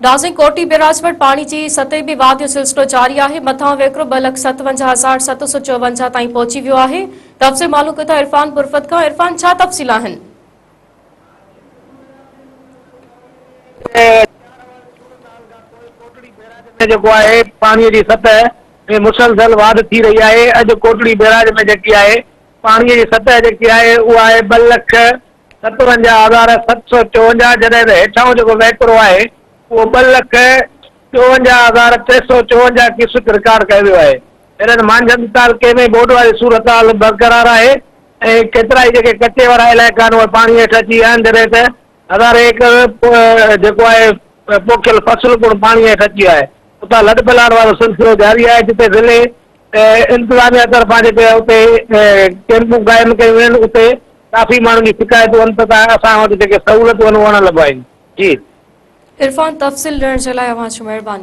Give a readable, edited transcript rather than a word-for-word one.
ناظرين ڪوٽي بيراج وٽ پاڻي جي سطح به واڌ جو سلسلو جاري آهي، مٿان وهڪرو 2,57,754 تائين پهچي ويو آهي، تفصيل معلوم ڪيون ٿا عرفان برفت کان، عرفان ڇا تفصيل آهن؟ ۾ جيڪو آهي پاڻي جي سطح ۾ مسلسل واڌ ٿي رهي آهي، اڄ ڪوٽڙي بيراج ۾ جيڪي آهي پاڻي جي سطح جيڪي آهي اها آهي 2,57,754 جڏهن ته هيٺائون جيڪو وهڪرو آهي اهو 2,54,354 ڪيوسڪ رڪارڊ ڪيو ويو آهي. جڏهن ته مانجهند تعلقي ۾ ٻوڏ واري صورتحال برقرار آهي ۽ ڪيترائي جيڪي ڪچي وارا علائقا آهن اهي پاڻي هيٺ اچي ويا آهن جڏهن ته هزارين ايڪڙ جيڪو آهي پوکيل فصل پڻ پاڻي هيٺ اچي ويو آهي. اتان لڏپلاڻ وارو سلسلو جاري آهي جتي ضلعي انتظاميا طرفان جيڪي اتي ڪيمپون قائم ڪيون ويون آهن اتي ڪافي ماڻهن جون شڪايتون آهن ته اسان وٽ جيڪي سهولتون آهن اهي اڻ لڀ آهن. جي. عرفان تفصيل ڏيڻ جي لاء اوهان جي مهرباني.